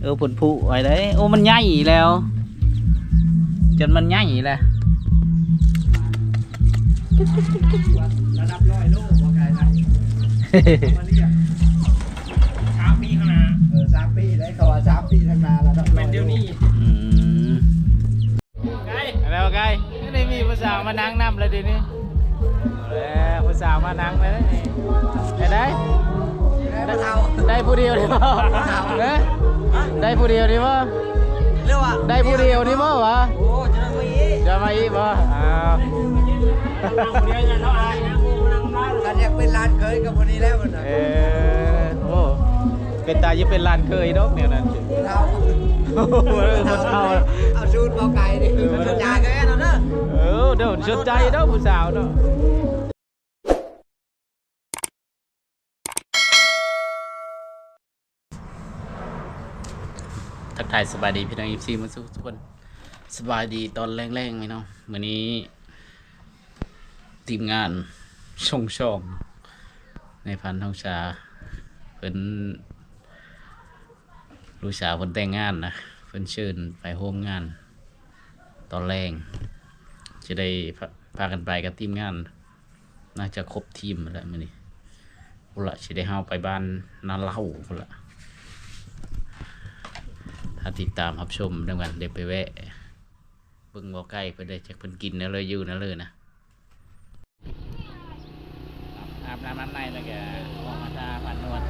ເອີ ພຸ້ນຜຸໄວ້ເດ້. ໂອ້ ມັນໃຫຍ່ແລ້ວ ຈົນມັນໃຫຍ່ແລ້ວ. ລະດັບຮ້ອຍໂລບໍ່ໄກນະ ມາລຽກ ສາມປີຂ້າງໜ້າ. ເອີ ສາມປີໄດ້ ເຂົາວ່າສາມປີຂ້າງໜ້າລະດັບຮ້ອຍໂລ. ອືມ ໄກ ແລ້ວໄກ ໄດ້ມີຜູ້ສາວມານັ່ງນຳແລ້ວເດນີ້. ເອີ ຜູ້ສາວມານັ່ງແລ້ວນີ້. ໄດ້ ໄດ້ ໄດ້ຜູ້ດຽວນີ້ບໍ່? ຮະ? ໄດ້ຜູ້ດຽວນີ້ບໍ່? ຫຼືວ່າ ໄດ້ຜູ້ດຽວນີ້ບໍ່ວະ? ໂອ້ ຈະມາອີກ ຈະມາອີກບໍ່? ອ້າວ ຄັນຢາກເປັນຫຼານເຂີຍກໍຜູ້ນີ້ແລ້ວ. ເອີ ໂອ້ ເປັນຕາຈະເປັນຫຼານເຂີຍດອກແນວນັ້ນ. ເຖົ້າ ເຖົ້າ ເອົາສູດບໍ່ໄກເດ້. ເອີ ສົນໃຈກໍແອດເອົາເດີ. ເອີ ດຽວສົນໃຈເດີຜູ້ສາວເນາະ. ທັກທາຍສະບາຍດີພີ່ນ້ອງ ເອັຟຊີ ໝົດທຸກຄົນ. ສະບາຍດີຕອນແລງໆ ພີ່ນ້ອງ. ມື້ນີ້ທີມງານຊົງຊອງນາຍພັນທອງຊາ ເພິ່ນ ລູກສາວເພິ່ນແຕ່ງງານນະ ເພິ່ນເຊີນໄປໂຮມງານຕອນແລງ. ຈະໄດ້ພາ ພາກັນໄປກັບທີມງານ ໜ້າຈະຄົບທີມແລ້ວມື້ນີ້. ພຸ້ນລະ ຊິໄດ້ເຮົາໄປບ້ານນາເລົ່າພຸ້ນລະ. ຖ້າຕິດຕາມຮັບຊົມນຳກັນ ດຽວໄປແວະເບິ່ງບໍ່ໄກເພິ່ນເດີ ຈັກເພິ່ນກິນແນວເລີ ຢູ່ແນວເລີນະ. ອາບນ້ຳ ອາບນ້ຳໃນແລ້ວກະອອກມາທາພານວນ.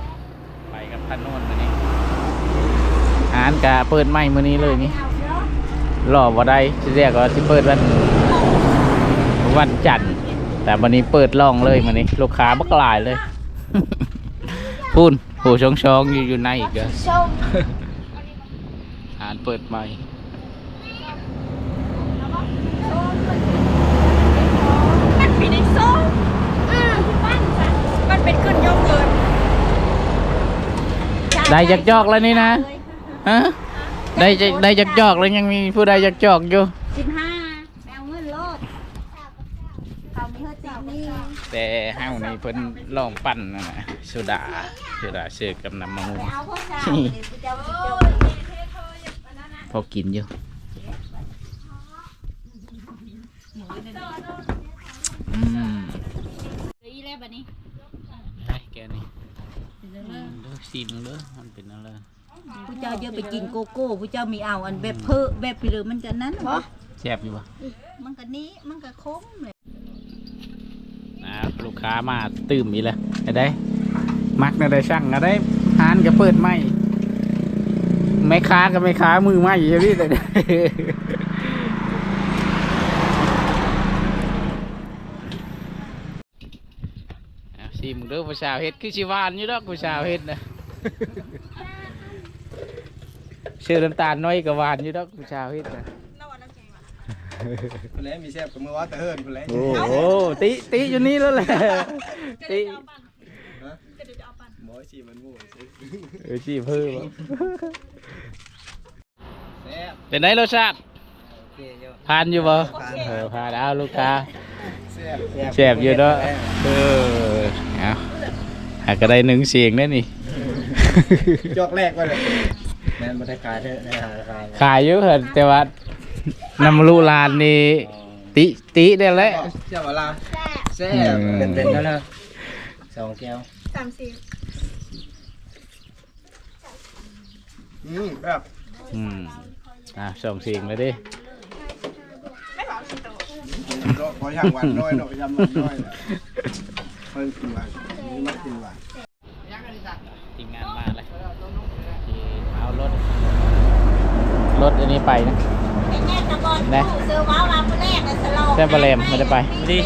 ໄປກັບພານວນມື້ນີ້ ຮ້ານກະເປີດໃໝ່ມື້ນີ້ເລີຍນີ້. ລໍບໍ່ໄດ້ ທີແລກວ່າຊິເປີດວັນ ວັນຈັນ ແຕ່ບັດນີ້ເປີດລ່ອງເລີຍມື້ນີ້. ລູກຄ້າບັກຫຼາຍເລີຍ. ພຸ້ນ ໂຫ ຊ່ອງໆ ຢູ່ ຢູ່ໃນອີກເດີ. ຮ້ານເປີດໃໝ່. ມັນມີໃນໂຊນ ອືມ ມັນເປັນຂຶ້ນຍົກເກີນ. ໄດ້ຈັກຈອກແລ້ວນີ້ນະ? ຮະ? ໄດ້ຈັກ ໄດ້ຈັກຈອກແລ້ວ? ຍັງມີຜູ້ໃດຢາກຈອກຢູ່? ສິບຫ້າ ໄປເອົາເງິນໂລດ. ເຂົາມີຫົວຈິດນີ້ ແຕ່ເຮົານີ້ເພິ່ນລອງປັ່ນນັ້ນນະ ໂຊດາ ໂຊດາເຊີກັບນ້ຳມະມ່ວງ. ພໍກິນຢູ່. ອືມ ອີແລ້ວບັດນີ້ ໄດ້ແກນີ້ ເດີ ຊີມເດີ ມັນເປັນແນວໃດ. ຜູ້ເຈົ້າຢ່າໄປກິນໂກໂກ້ ຜູ້ເຈົ້າມີເອົາອັນແບບເພີ້ ແບບພີເລີ ມັນຈະນັ້ນ. ແຊບຢູ່ບໍ່? ມັນກະນີ້ ມັນກະຂົມແຫຼະ. ອ່າ ລູກຄ້າມາຕື່ມອີກແລ້ວ. ໄດ້ ມັກແນວໃດສັ່ງເອົາໄດ້. ຮ້ານກະເປີດໃໝ່ ແມ່ຄ້າກະແມ່ຄ້າມືໃໝ່ຢູ່ນີ້. ອ່າ ຊີມເດີ ຜູ້ສາວເຮັດຄືຊິຫວານຢູ່ດອກ ຜູ້ສາວເຮັດນະ. ເຊື່ອນ້ຳຕານໜ້ອຍກະຫວານຢູ່ດອກ ຜູ້ສາວເຮັດນະ. ພຸ້ນແຫຼະ ມີແຊບກະເມືອວ່າແຕ່ເຮືອນພຸ້ນແຫຼະ. ໂອ້ໂຫ ຕິ ຕິຢູ່ນີ້ແລ້ວແຫຼະ ຕິ. ຮະ? ບໍ່ ຊີມມັນໝູ່ຊື່ ເອີ ຊີມເພີ່ມ. ແຊບ ເປັນໃດລົດຊາດ? ໂອເຄຢູ່ ຜ່ານຢູ່ບໍ່? ຜ່ານ ເອີ ຜ່ານ. ເອົາ ລູກຄ້າ ແຊບ ແຊບຢູ່ເນາະ. ເອີ ເອົາ ຫາກະໄດ້ໜຶ່ງສຽງແດ່ນີ້. ຈອກແລກວ່າແຫຼະ. ແມ່ນບໍ່ໄດ້ຂາຍເດີ ໄດ້ຫາຂາຍ ຂາຍຢູ່ ແຕ່ວ່ານຳລູກຫຼານນີ້ ຕິ ຕິແດ່ແຫຼະ. ແຊບບໍ່ລາວ? ແຊບ ອືມ ເປັນໆ ເດີ ສອງແກ້ວ ສາມສິບ. ອືມ ແຊບ ອືມ ອ່າ ສອງສຽງແລ້ວເດ້. ເນາະ ພໍຢ່າງຫວານນ້ອຍເນາະ ຢຳນ້ອຍເນາະ ເພິ່ນກິນຫວານ ມັກກິນຫວານ. ທີມງານມາແລ້ວ ຊິເອົາລົດ ລົດອັນນີ້ໄປນະ ແມ່ນ ແມ່ນ ຕະບອນ ນະ ຜູ້ເຊື່ອວ່າ ວ່າມື້ແລກນະ ສະຫຼອງ ແຕ່ບໍ່ແລມບໍ່ໄດ້ໄປ ດີ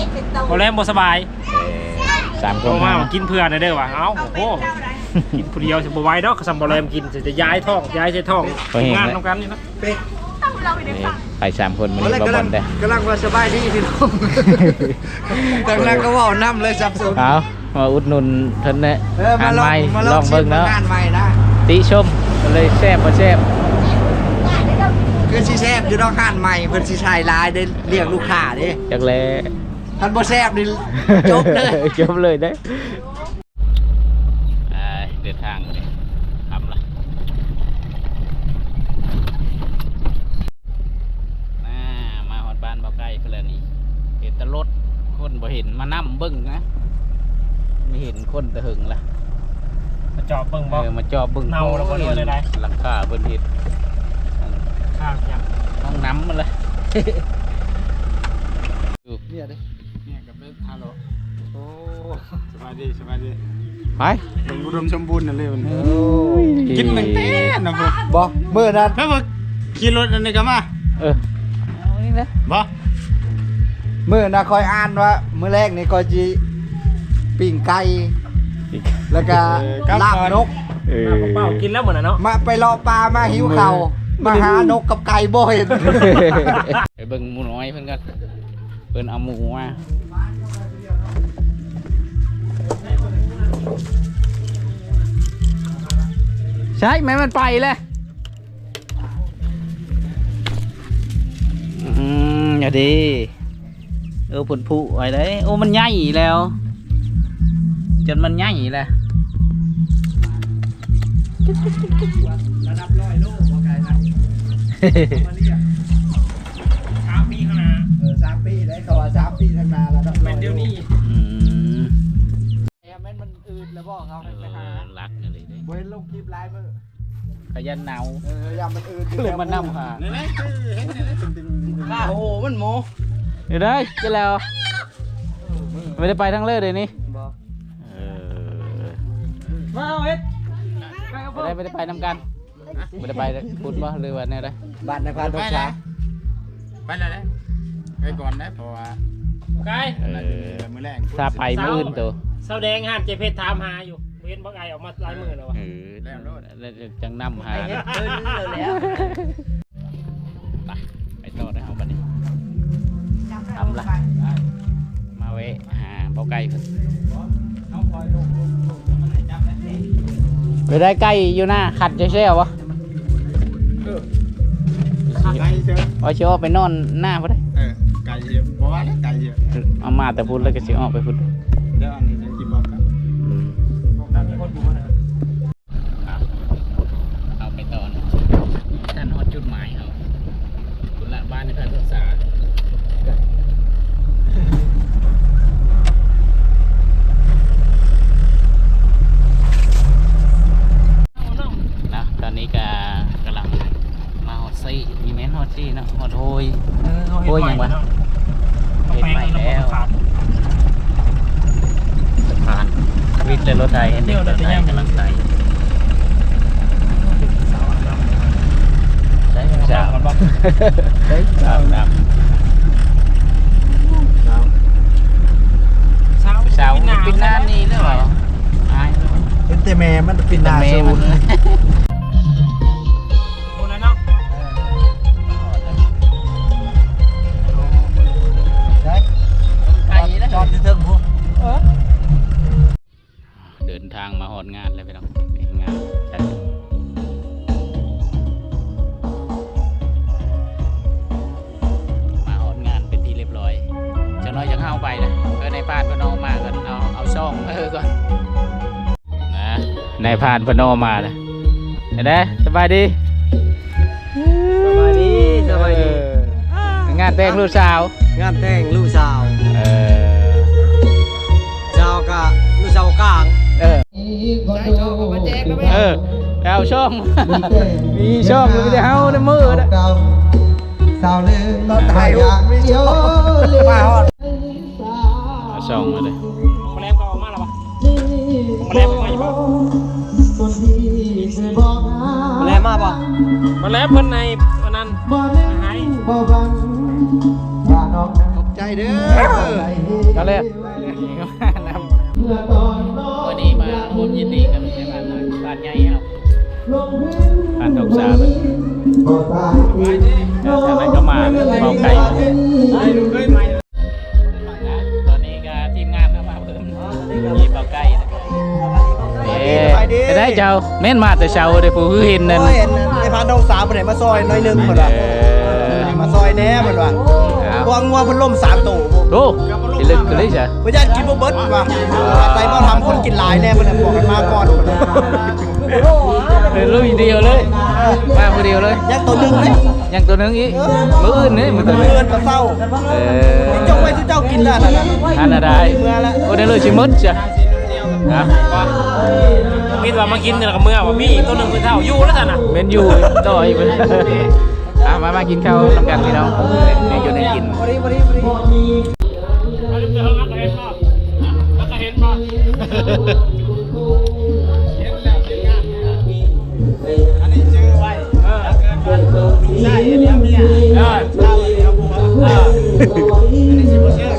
ບໍ່ແລມບໍ່ສະບາຍ. ເອີ ສາມຄົນ ໂທມາວ່າກິນເພື່ອແດ່ເດີວ່າ. ເອົ້າ ໂອ້ ກິນຜູ້ດຽວຊິບໍ່ໄຫວດອກ ຄັນບໍ່ແລມກິນ ຊິຈະຢາຍທ້ອງ ຢາຍໃສ່ທ້ອງ. ທີມງານນຳກັນນີ້ນະ ເປັກ ເອີ ໄປສາມຄົນມື້ນີ້ ບໍ່ບ່ອນເດ້. ກຳລັງວ່າສະບາຍດີພີ່ນ້ອງ ກຳລັງກະເວົ້ານຳເລີຍ ສັບສົນ. ເອົາ ມາອຸດໜູນເພິ່ນແດ່ ເອີ ມາລອງ ຮ້ານໃໝ່ ມາລອງ ລອງເບິ່ງເນາະ ຊິມເບິ່ງຮ້ານໃໝ່ນະ ຕິຊົມເລີຍ ແຊບບໍ່ແຊບ. ຄືຊິແຊບຢູ່ດອກ ຮ້ານໃໝ່ ເພິ່ນຊິໃສ່ຫຼາຍເດ້ ລຽກລູກຄ້າເດ້. ຈັກແລ້ວ ຄັນບໍ່ແຊບນີ້ຈົບເລີຍ ຈົບເລີຍເດ້. ໄປ ເດີນທາງເລີຍ ຄ່ຳລະ. ມານຳເບິ່ງນະ ມີເຫັນຄົນແຕ່ເຫິງລະ ມາຈອບເບິ່ງບໍ່? ເອີ ມາຈອບເບິ່ງ ເນົ່າແລ້ວບໍ່ ໂອ້ຍ ຫຼືວ່າແນວໃດ? ຫຼັງຄາເພິ່ນເຮັດ ຂ້າງຫຍັງ? ຫ້ອງນ້ຳມັນລະ ເມຍເດ້ ເມຍກັບເລີກ ຮັລໂຫຼ ໂອ້ ສະບາຍດີ ສະບາຍດີ ໄປ ເບິ່ງອຸດົມສົມບູນນັ້ນເລີຍ ໂອ້ຍ ກິນຕັ້ງແຕ່ນະ ບໍ່ ມື້ນັ້ນ ແລ້ວ ຂີ່ລົດອັນນີ້ກໍມາ ເອີ ເອົານີ້ນະ ບໍ່ ມື້ນະຂ້ອຍອ່ານວ່າ ມື້ແລກນີ້ຂ້ອຍຊິປີ້ງໄກ່ ປີ້ງໄກ່ ແລ້ວກໍ ເອີ ກັບ ລາບນົກ ເອີ ເປົ່າກິນແລ້ວມື້ນັ້ນເນາະ ມາໄປເລາະປ່າມາຫິວເຂົ້າ ມາຫານົກກັບໄກ່ບໍ່ເຫັນ ໄປເບິ່ງໝູນ້ອຍເພິ່ນກ່ອນ ເພິ່ນເອົາໝູມາ ໃຊ່ ແມ່ນມັນໄປແລ້ວ ອືມ ອາເດ ເອີ ເພິ່ນຜຸໄວ້ເດ້ ໂອ້ ມັນໃຫຍ່ແລ້ວ ຈົນມັນໃຫຍ່ແລ້ວ ລະດັບຮ້ອຍໂລບໍ່ໄກນະ ເອົາມາລ້ຽງ ສາມປີຂ້າງໜ້າ ເອີ ສາມປີໄດ້ ເຂົາວ່າສາມປີຂ້າງໜ້າລະດັບຮ້ອຍໂລ ແມ່ນດຽວນີ້ ອືມ ແມ່ນມັນອືດແລ້ວບໍ່ ເຮົາໄປຫາ ເອີ ຫຼັກອີ່ຫຼີເດ້ ບໍ່ເຫັນລົງຄລິບຫຼາຍມື້ ຂະຫຍັນເນົ່າ ເອີ ຢ້ານມັນອືດ ກໍເລີຍມານຳຫາ ຂ້າໂຫມັນໝໍ ເອີ ໄດ້ ກິນແລ້ວ ບໍ່ໄດ້ໄປທາງເລີດເດນີ້ ບໍ່ ເອີ ມາເອົາເຮັດ ບໍ່ໄດ້ ບໍ່ໄດ້ໄປນຳກັນ ບໍ່ໄດ້ໄປພຸ້ນບໍ່ ຫຼືວ່າແນວໃດ? ບ້ານນາຍພານດົງສາ ໄປແລ້ວແຫຼະ ໄປກ່ອນໄດ້ ເພາະວ່າ ໄກ ເອີ ມື້ແລງ ຖ້າໄປມື້ອື່ນໂຕ ສາວແດງຮ້ານເຈເພັດຖາມຫາຢູ່ ບໍ່ເຫັນບັກໄອອອກມາຫຼາຍມື້ແລ້ວວ່າ ເອີ ແລ້ວໂລດ ແລ້ວຈັ່ງນຳຫາ ໄປເຮັດເພິ່ນແລ້ວແຫຼະ ໄປ ໄປຕໍ່ເດີເຮົາບັດນີ້ ທຳລະ ມາແວະຫາເບົາໄກ່ເພິ່ນ ໄປໄດ້ໄກ່ຢູ່ນາ ຂັດແຊວໆບໍ່? ເອີ ຂັດໄດ້ເຊີ ວ່າຊິອອກໄປນອນນາພຸ້ນເດ້ ເອີ ໄກ່ຢູ່ ບໍ່ວ່າແລ້ວໄກ່ຢູ່ ເອົາມາແຕ່ພຸ້ນແລ້ວກໍຊິອອກໄປພຸ້ນ ດຽວອັນນີ້ຊິບອກກັນ ອືມ ເຮົາໄປຕໍ່ເນາະ ທັນຮອດຈຸດໝາຍເຮົາ ພຸ້ນລະ ບ້ານນາຍພານສົງສາ ນະ ຕອນນີ້ກະກຳລັງມາຮອດເຊ ນີ້ແມ່ນຮອດເຊເນາະ ຮອດໂຮຍ ເອີ ເຮົາເຮັດ ໂຮຍຫຍັງວະ ໃໝ່ເນາະ ເຮັດໃໝ່ແລ້ວ ສະພານ ວິດແລະລົດໄຖ ເຫັນເດັກລົດໄຖກຳລັງໄຖ ໃສ່ເສື້ອ ໃສ່ເສື້ອ ອາບນ້ຳ ສາວ ສາວ ປິດໜ້ານີ້ເລີຍຫວາ? ອາຍ ເຫັນແຕ່ແມ່ມັນປິດໜ້າ ແຕ່ແມ່ມັນ ສູງ ພຸ້ນນະເນາະ ໃສ ໄກເດ້ ຈອດຢູ່ເທິງພຸ້ນ ເອີ ເດີນທາງມາຮອດງານແລ້ວພີ່ນ້ອງ ງານຈັດ ມາຮອດງານເປັນທີ່ລຽບຮ້ອຍ ຈັກໜ້ອຍຈັ່ງເຮົາໄປນະ ເອີ ນາຍພານເພິ່ນອອກມາກ່ອນ ເອົາ ເອົາຊ່ອງ ເອີ ກ່ອນ ນະ ນາຍພານເພິ່ນອອກມາແລ້ວ ເຫັນເດ້ ສະບາຍດີ ສະບາຍດີ ສະບາຍດີ ເອີ ງານແຕ່ງລູກສາວ ງານແຕ່ງລູກສາວ ເອີ ສາວກະລູກສາວກາງ ເອີ ເອີ ແລ້ວຊ່ອງ ມີຊ່ອງ ມີແຕ່ເຮົາໃນມື້ນະ ສາວເລີນ ເອົາ ຖ່າຍຮູບ ມີຊ່ອງ ມາຮອດ ເອົາຊ່ອງມາເລີຍ ໂຮງແຮມກໍອອກມາແລ້ວບໍ່? ໂຮງແຮມອອກມາຢູ່ບໍ່? ໂຮງແຮມມາບໍ່? ໂຮງແຮມເພິ່ນໃນອັນນັ້ນ ໃຫ້ ຂອບໃຈເດີ ເອົາແລ້ວ ມື້ນີ້ມາຮ່ວມຍິນດີກັບແມ່ບ້ານ ບ້ານໃຫຍ່ເຮົາ ທ່ານທອງສາເພິ່ນ ແລ້ວທ່ານນັ້ນກໍມາ ເບົາໄກ່ ຕອນນີ້ກໍທີມງານເຮົາມາເພີ່ມ ມີເບົາໄກ່ນະ ເອີ ສະບາຍດີ ເປັນໃດເຈົ້າ ແມ່ນມາແຕ່ເຊົ້າເດ້ ຜູ້ຄືເຫັນນັ້ນ ໂອ້ຍ ເຫັນນາຍພານທອງສາເພິ່ນໃຫ້ມາຊ່ອຍໜ້ອຍໜຶ່ງເພິ່ນວ່າ ເອີ ມາຊ່ອຍແດ່ເພິ່ນວ່າ ເອົາ ພວກງົວເພິ່ນລົ້ມສາມໂຕ ໂອ້ ຊິລຶກຄືໄດ້ຊະ ບໍ່ຢ້ານກິນບໍ່ເບິດວ່າ ໃສ່ບໍ່ທຳຄົນກິນຫຼາຍແດ່ ເພິ່ນບອກໃຫ້ມາກ່ອນ ເປັນລຸຍດຽວເລີຍ ມາຜູ້ດຽວເລີຍ ຍັງໂຕໜຶ່ງເດ້ ຍັງໂຕໜຶ່ງອີກ ເອີ ມື້ອື່ນເດ້ ມື້ອື່ນເຊົ້າ ເອີ ຈົງໄວ້ສູ່ເຈົ້າກິນລະ ອັນນັ້ນນະ ອັນນັ້ນໄດ້ ເມື່ອລະ ໂອ້ ໄດ້ເລີຍຊິໝົດຈ້ະ ອ່ະ ມີແຕ່ວ່າມາກິນແລ້ວກໍເມື່ອ ວ່າມີອີກໂຕໜຶ່ງເພິ່ນເຖົ້າຢູ່ແລ້ວຊັ້ນນະ ແມ່ນຢູ່ຕໍ່ອີກເພິ່ນ ອ່ະ ມາ ມາກິນເຂົ້ານຳກັນພີ່ນ້ອງ ແນວຢູ່ແນວກິນ ເຮົາເຮັດບໍ່ ເຮົາກໍເຮັດບໍ່ ເຫັນແລ້ວເຫັນງາມ ອັນນີ້ຊື່ໄວ້ ເອີ ຖ້າເກີດວ່າລູກຊາຍເຮັດແລ້ວເມຍ ເອີ ເອົາເອົາຜົວ ເອີ ອັນນີ້ຊິບໍ່ເຊີນ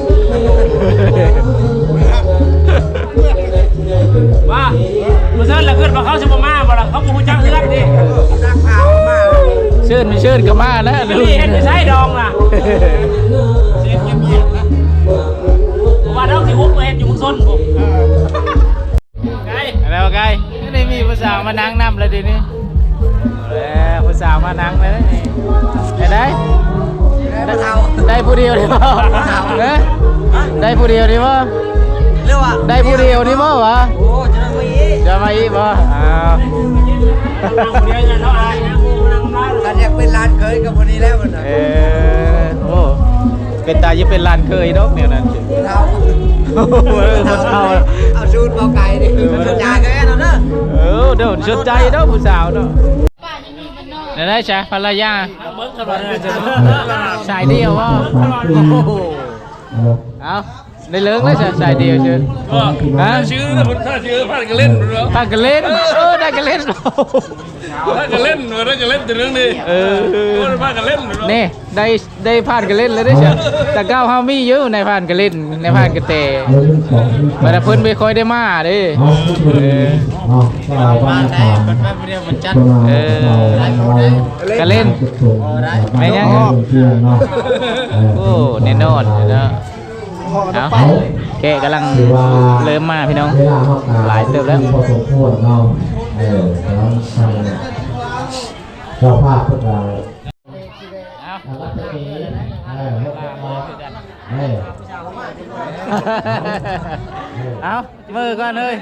ວ່າ ບໍ່ເຊີນລະ ຄິດວ່າເຂົາຊິບໍ່ມາບໍ່ລະ ເຂົາບໍ່ຮູ້ຈັກເຮືອນເດ້ ເຊີນ ບໍ່ເຊີນກໍມາແລ້ວ ເຮັດຢູ່ໃສດອງລະ ເຮັດງຽບໆນະ ວ່າດອງຊິຮຸກມາເຮັດຢູ່ເມືອງຊົນພຸ້ນ ໄກ ແລ້ວໄກ ນີ້ມີຜູ້ສາວມານັ່ງນຳແລ້ວເດນີ້ ແລ້ວຜູ້ສາວມານັ່ງແລ້ວນີ້ ໄດ້ ໄດ້ ໄດ້ຜູ້ດຽວນີ້ບໍ່ ຮະ ໄດ້ຜູ້ດຽວນີ້ບໍ່ ຫຼືວ່າ ໄດ້ຜູ້ດຽວນີ້ບໍ່ຫວາ ໂອ້ ຈະໄດ້ມາອີກ ຈະມາອີກບໍ່ ອ້າວ ຄັນຢາກເປັນຫຼານເຂີຍກໍບໍ່ນີ້ແລ້ວ ເອີ ໂອ້ ເປັນຕາຈະເປັນຫຼານເຂີຍດອກແນວນັ້ນ ເຖົ້າ ເອີ ບໍ່ເຖົ້າ ເອົາສູດບໍ່ໄກນີ້ ເອີ ສົນໃຈເດີ ເອີ ເດີ ສົນໃຈດອກຜູ້ສາວເນາະ ແນວໃດຊະພັນລະຍາ ສາຍດຽວບໍ່ ໂອ້ໂຫ ເອົາ ໄດ້ເລີງແລ້ວຊະ ສາຍດຽວເຊີ ຮະ ຊື່ ຖ້າຊື່ພາດກະເຫຼັ້ນເນາະ ພາດກະເຫຼັ້ນ ເອີ ໄດ້ກະເຫຼັ້ນ ພາດກະເຫຼັ້ນ ພາດກະເຫຼັ້ນຕົວໜຶ່ງນີ້ ເອີ ພາດກະເຫຼັ້ນເນາະ ນີ້ ໄດ້ ໄດ້ພາດກະເຫຼັ້ນແລ້ວເດ້ຊະ ແຕ່ເກົ່າເຮົາມີຢູ່ນາຍພານກະເຫຼັ້ນ ນາຍພານກະແຕ ບັດເພິ່ນບໍ່ຄ່ອຍໄດ້ມາເດ້ ເອີ ມາໄດ້ ເພິ່ນມາຜູ້ດຽວມັນຈັດ ເອີ ກະເຫຼັ້ນ ແມ່ນຫຍັງ ໂອ້ ແນ່ນອນເນາະ ເອົາ ແຂກກຳລັງເລີ່ມມາພີ່ນ້ອງ ຫຼາຍເຕີບແລ້ວ ພໍສົມຄວນເນາະ ເອີ ກຳລັງ ເຈົ້າພາບເພິ່ນກໍ ເອົາ ເອີ ເອົາ ເອົາ ເມືອກ່ອນເອີຍ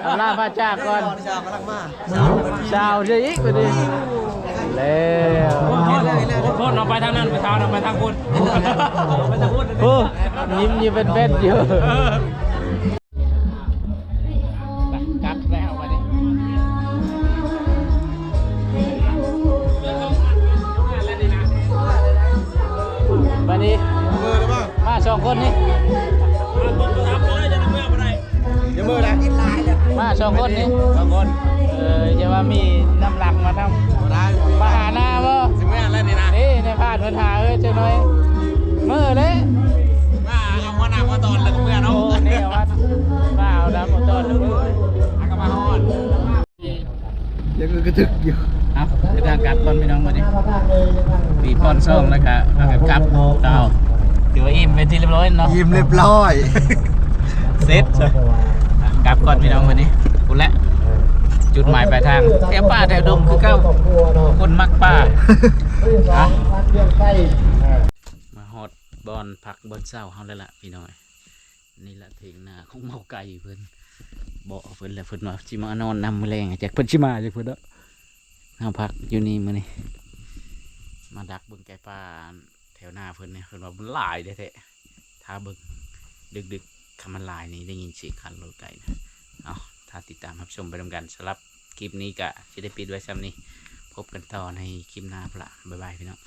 ອຳລາພາຈາກກ່ອນ ສາວ ກຳລັງມາ ສາວ ສາວເທື່ອອີກບັດນີ້ ແລ້ວ ໂພດ ເອົາໄປທາງນັ້ນ ໄປທາງນັ້ນ ໄປທາງພຸ້ນ ໄປທາງພຸ້ນ ໂອ້ ຍິ້ມຢູ່ແປ້ນໆຢູ່. ໄປ ກັບແລ້ວບັດນີ້ ບັດນີ້ ເມືອແລ້ວບໍ່ ມາສອງຄົນນີ້ ຢ່າເມືອນະ ມາສອງຄົນນີ້ ສອງຄົນ ເອີ ຢ່າວ່າມີນຳຫຼັງມານຳ ບໍ່ໄດ້ ມາຫາໜ້າບໍ່ ຊິເມືອແລ້ວນີ້ນະ ນີ້ນາຍພານເພິ່ນຫາເອີຍ ຈັກໜ້ອຍ ເມືອເດ້ ມາເອົາຫົວໜ້າມາຕອນແລ້ວກໍເມືອເນາະ ໂອ້ ນີ້ເອົາມາ ມາເອົາໜ້າມາຕອນແລ້ວເມືອ ຫາກໍມາຮອດ ຍັງກະທຶກຢູ່ ເອົາ ເດີນທາງກັບກ່ອນພີ່ນ້ອງບັດນີ້ ປີປ້ອນຊ່ອງແລ້ວກະ ເອົາ ກັບ ເອົາ ຖືວ່າອີ່ມເປັນທີ່ຮຽບຮ້ອຍເນາະ ອີ່ມຮຽບຮ້ອຍ ເສັດ ກັບກ່ອນພີ່ນ້ອງບັດນີ້ ພຸ້ນແຫຼະ ຈຸດໝາຍປາຍທາງ ແຖວປ່າແຖວດົງຄືເກົ່າ ຄົນມັກປ່າ ມາຮອດບ່ອນພັກບ່ອນເຊົາເຮົາແລ້ວລະພີ່ນ້ອງ. ນີ້ລະຖຽງນາຂອງເມົາໄກ່ເພິ່ນ ເບາະເພິ່ນ ແລ້ວເພິ່ນວ່າຊິມານອນນຳມື້ແລງ ຈັກເພິ່ນຊິມາຈັກເພິ່ນເນາະ ເຮົາພັກຢູ່ນີ້ມື້ນີ້ ມາດັກເບິ່ງໄກ່ປ່າແຖວນາເພິ່ນນີ້ ເພິ່ນວ່າມັນຫຼາຍແທ້ໆ ຖ້າເບິ່ງດຶກໆ ຄັນມັນຫຼາຍນີ້ໄດ້ຍິນສຽງຄັນລົດໄກ່ນະ ເອົາ ຖ້າຕິດຕາມຮັບຊົມໄປນຳກັນ ສຳລັບຄລິບນີ້ກະຊິໄດ້ປິດໄວ້ຊ່ຳນີ້ ພົບກັນຕໍ່ໃນຄລິບໜ້າພຸ້ນລະ ບາຍບາຍພີ່ນ້ອງ.